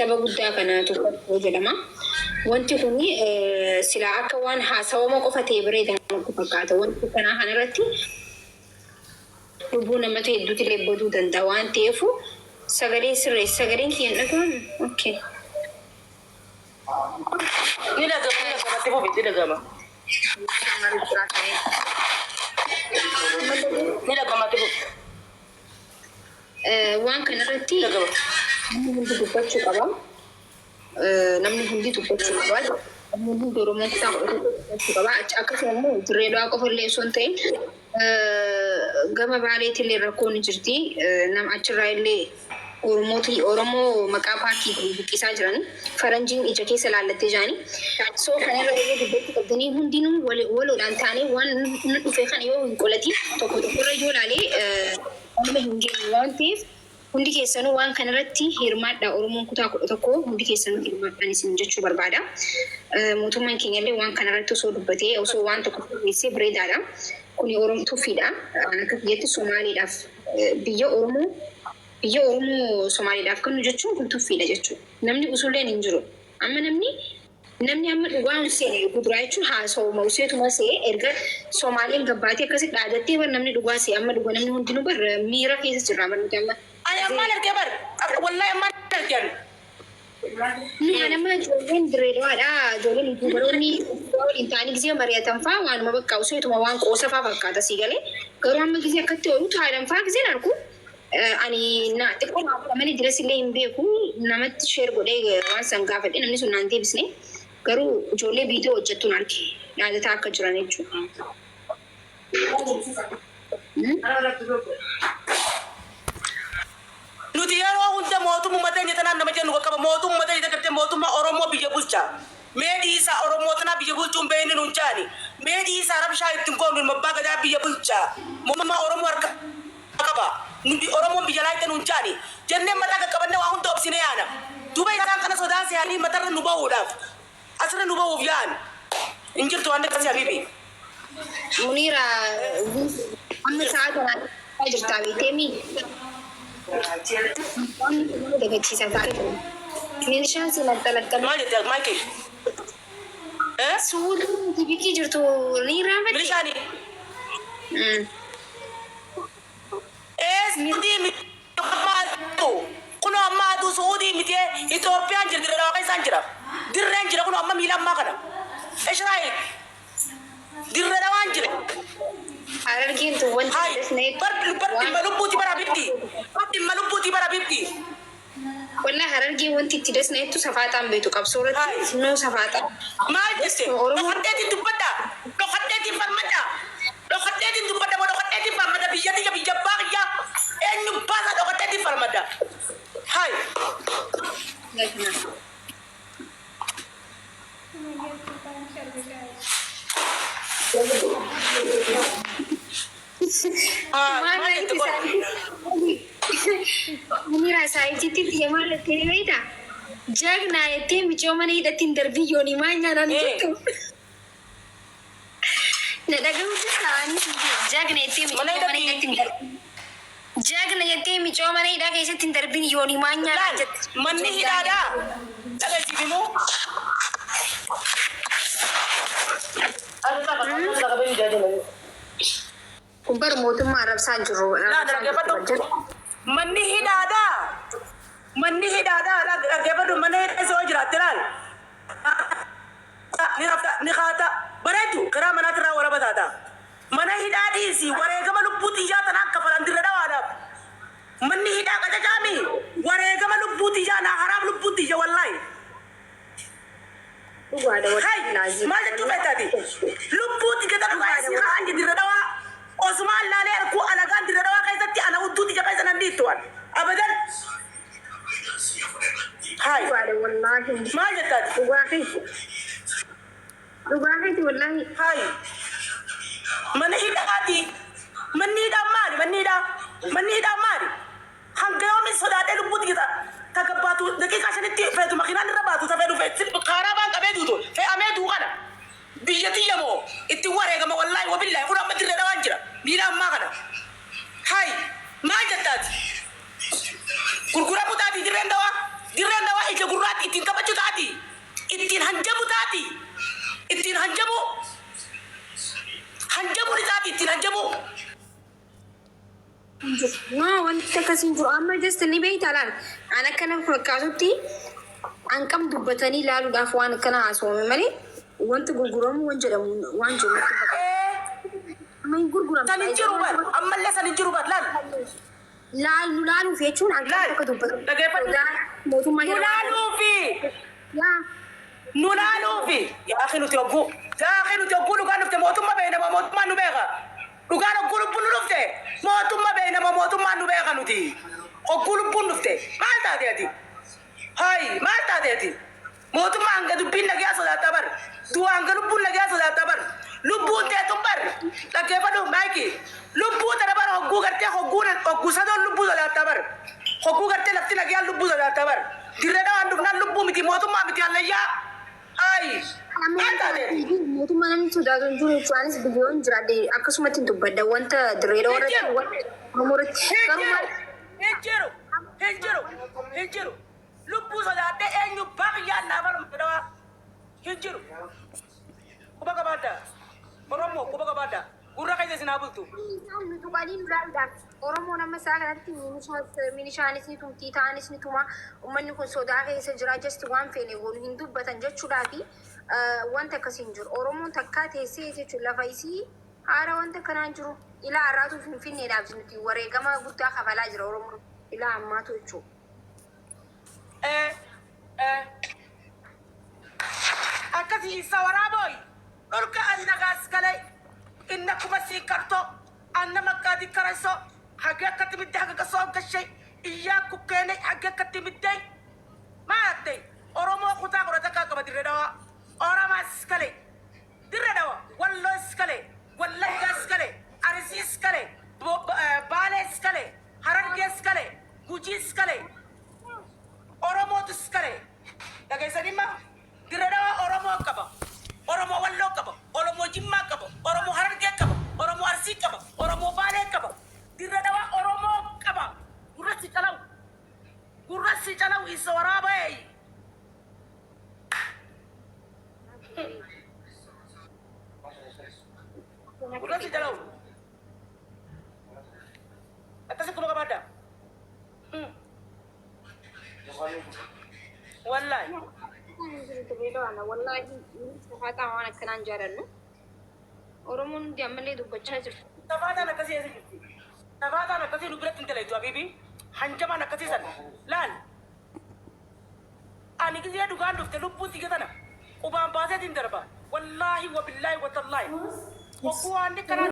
Saba guddaa kana tuffachuu jedhama. Wanti kun silaa akka waan haasawama qofa ta'e bareeda natti fakkaata. Wanti kanaa kanarratti lubbuu namoota hedduutu illee baduu danda'a waan ta'eef sagalee sirreessi. Sagaleen kiyya hin dhaga'amu? Okay. Ni dhagama ni dhagama itti fufi ni dhagama. Ni dhagama itti fufi. Waan kanarratti namni hundi dubbachuu qaba. Namni hundi dubbachuu qaba. Namni hundi Oromoon kutaa 11 dubbachuu qaba. Akkasuma immoo Dirree Dhawaa qofa illee osoo hin ta'in gama Baaleetti illee rakkoon ni jirti. Nama achirraa illee Oromooti Oromoo maqaa paartiitiin buqqisaa jiran faranjiin ija keessa laallattee jirani. So kanarra illee dubbachuu qabdanii hundinuu waloodhaan taanee waan nu dhufe kana yoo hin qolatiin tokko tokkorra yoo laalee waluma hin geenyu waan ta'eef hundi keessanuu waan kanarratti hirmaadhaa. Oromoon kutaa 11 hundi keessanuu hirmaadhaan isin jechuu barbaada. Mootummaan keenyallee waan kanarratti osoo dubbatee osoo waan tokko sirreessee bareedaadha. Kuni Oromoo tuffiidha. Akka kiyyatti Somaaleedhaaf biyya Oromoo biyya Oromoo Somaaleedhaaf kennu jechuun kun tuffiidha jechuudha. Namni usulleen hin jiru. Amma namni Namni amma dhugaa hin seene guduraa jechuun haasawuma useetuma see erga Somaaleen gabbaatee akkasi dhaadattee bar namni dhugaa see amma dhuga namni hundinuu bar miira keessa jirra bar nuti amma. Ani ammaan arge bar wallahi ammaan arge ani. Nu an amma ijoolleen Direedawaadha ijoolleen yuutuubaroonni waliin ta'anii gisee mari'atan faa waanuma bakka useetuma waan qoosa faa fakkaata sii galee garuu amma gisee akkatti oolu taa'an faa giseen arku Ani na xiqqoo naa godha malee diras illee hin beeku namatti share godhee waan san gaafadhe namni sun naan deebisne garuu ijoollee viidiyoo hojjettuun arge dhaadataa akka jiran jechuudha. Nuti yeroo hunda mootummuma teenya tanaan nama jennu qaqqaba mootummuma teenya tan gartee mootummaa Oromoo biyya bulcha. Mee dhiisaa Oromoo tanaa biyya bulchuu hin beekne nuun jaani. Mee dhiisaa rabshaa itti hin goonu ilma abbaa gadaa biyya bulcha. Mootummaa Oromoo harka qaba. Nuti Oromoon biyya laayxe nuun jaani. Jennee mataa qaqqabannee waa hunda obsinee yaana. Duuba isaan kana sodaa sehanii matarra nu bahuudhaaf asirra nu bahuuf yaa'an. Hin jirtu waan akkasii habiibi. Muniira amma sa'a kanaan jirtaa beekteemi. Waan nama dagachiisa taate. Milishaan si maxxalaxxalu. Maal jette maal kee? Eh? Suuliin tibikii jirtu ni irraanfatte? Milishaani. Ee Suudii miti amma aduu. Kunoo amma aduu Suudii miti Itoophiyaan jira dirree dhawaa keessaan jira. Dirreen jira kunoo amma miila ammaa kana. Ishraayil dirree dhawaan jira. Harargeen tun wanti Hayi dasneet bar bar waan dhimma lubbuuti bara bibti. Bar dhimma lubbuuti bara bibti. Wallahi Harargee wanti itti dasneettu safaaxaan beektu qabsoo irratti Hayi. noo safaaxaa. Maal jette? Oromoo Dhokadheetiin dubbadha. Dhokadheetiin falmadha. Dhokadheetiin dubbadha moo dhokadheetiin falmadha biyya tiyya biyya abbaa kiyyaa eenyu baasaa dhokadheetiin falmadha. Hayi. Haa Maal maal jette qoy? Munira saayinsiitti tiyya maal jettee ni beektaa? Jagnaa jettee micoo mana hidhatti hin darbii yoonii maal nyaanaan Ee. jettu. Na dhaga'uu danda'anii jagna jettee micoo Mana mana hidhatti hidhatti hin darbii. Jagna jettee micoo mana hidhaa keessatti hin darbin yoonii maal nyaanaan laal jette. manni Micoo hidhaadhaa dhagaisiif himuu. Kun bar mootummaa arrabsaa hin jirru. Laal Arrabsaa hin jirtu dhaggeeffadhu. bar jala. Manni hidhaadhaa manni hidhaadhaa dhaggeeffadhu mana hidhaa keessa yoo jiraatte laal ni rafta ni kaata bareeddu kiraa manaatirraa walaba taata. Mana hidhaa dhiisi wareegama lubbuu tiyyaa tanaan kafalan dirre dhawaadhaaf. Manni hidhaa qacacaami wareegama lubbuu tiyyaa naa haraam lubbuun tiyya wallaahi. Dhugaadha Hay wallahi laazim. maal jechuu feete ati? Lubbuu tiyya tana Dhugaadha si kaan dirre dhawaa osumaan laalee arkuu alagaan dirre dhawaa keessatti ana hudduu tiyya keessa nan dhiittu an abadan. Hay Dhugaadha wallahi. maal jetta ati? Dhugaa keeti. Dhugaa keeti wallahi. Hay mana hidhaati. Manni hidhaa maali? Manni hidhaa manni hidhaa maali? Hanga yoomiin sodaadhee lubbuu tiyya ta ta gabbaatu daqiiqaa shanitti feetu makiinaan irra baatu ta feetu kaaraabaan qabee duutu fe'amee duu kana biyya tiyya moo itti wareegama wallaahi wabillaahi kun amma dirree dhawaan jira miila ammaa kana hay maal jettaati gurguramuu taati dirreen dawaa dirreen dawaa ija gurra akkasiin jiru. Amma just ni beektaa laal. An akkana fakkaatutti hanqam dubbatanii ilaaluudhaaf waan akkana haasawame malee wanti gurguramu waan jedhamu waan jiru natti fakkaata. Amma hin gurguramtu. San hin jiru bar. Ammallee san hin jiru bar laal. Laal nu laaluuf jechuun hanqam Laal. akka dubbatu. Dhageeffadhu. Mootummaa Nu yeroo laaluufi. Yaa. Nu laaluufi. Yaa akhi nuti hogguu. Yaa akhi nuti hogguu dhugaan dhufte mootummaa beekna moo mootummaan nu beeka. Dhugaan hogguu lubbuun nu dhufte mootummaa beekna moo mootummaan nu beeka nuti. Hogguu lubbuun dhufte maal taate ati? Hayi maal taate ati? Mootummaa hanga dubbiin nagayaa sodaattaa bar. Du'a hanga lubbuun nagayaa sodaattaa bar. Lubbuun teetun bar. Dhaggeeffadhu maayiki. Lubbuu tana bar hogguu gartee hogguu hogguu sadoon lubbuu sodaattaa bar. Hogguu gartee lafti nagayaan lubbuu sodaattaa bar. Dirree dhawaan dhufnaan lubbuu miti mootummaa miti hallayyaa. Hayi maal taate ati? Mootummaa namni sodaatu hin jiru jechuun biyyoon jiraadhe akkasumatti hin dubbadha wanta dirree dhawaa Hin irratti jiru. wanta Oromoo irratti Hin garuu jiru. maal Hin jiru. Hin jiru. Hin jiru. Lubbuu sodaadhee eenyu baqiyyaan naa falmu dhawaa. Hin jiru. Quba qabaadhaa. Oromoo quba qabaadhaa. Gurra keessa isin haa bultu. Isaan nu tuqanii nu laaluudhaaf Oromoon amma isaa kanatti minishaanis ni tumtii ta'anis ni tuma uummanni kun sodaa keessa jira just waan feene goonu hin dubbatan jechuudhaafi wanta akkasii hin jiru. Oromoon takkaa teessee jechuun lafa isii haara wanta akkanaa hin jiru. Ilaa har'aatu Finfinneedhaaf nuti wareegama guddaa kafalaa jira Oromoon ilaa ammaatu jechuudha. Akkasii isa waraabooy dhulka annagaas galay inna kuma sii karto anna makkaati karayso hagee akka timidde haga kasoo gashay iyyaa kukkeenay hagee akka timidday maartay Oromoo kutaa 11 qaba dirree dhawaa Oromaas galee dirree dhawa Walloos galee Wallaggaas galee Arsiis galee Baalees galee Harargees galee Gujiis galee Oromootus galee dhageessanimma dirree dhawaa Oromoo qaba Oromoo Walloo qaba Oromoo Jimmaa qaba Oromoo Harargee qaba Oromoo Arsii qaba Oromoo Baalee qaba dirree dhawaa Oromoo qaba gurratti calaw gurratti calaw isa waraabee. Gurratti calaw akkasi kuma qabaadha wallahi. Wallaahi safaaxaa waan akkanaan jaalannu. Oromoon hundi ammallee dubbachaa jirtu. Safaataan akkasii eessa jirti? Safaataan akkasii nu biratti hin dalaytu habiibi. Hanjamaan akkasii san. Laal. Ani gizee dhugaan dhufte lubbuun tiyya tana qubaan baaseetiin darba. Wallaahi wa billaahi wa tallaahi. Hogguu waan kanaan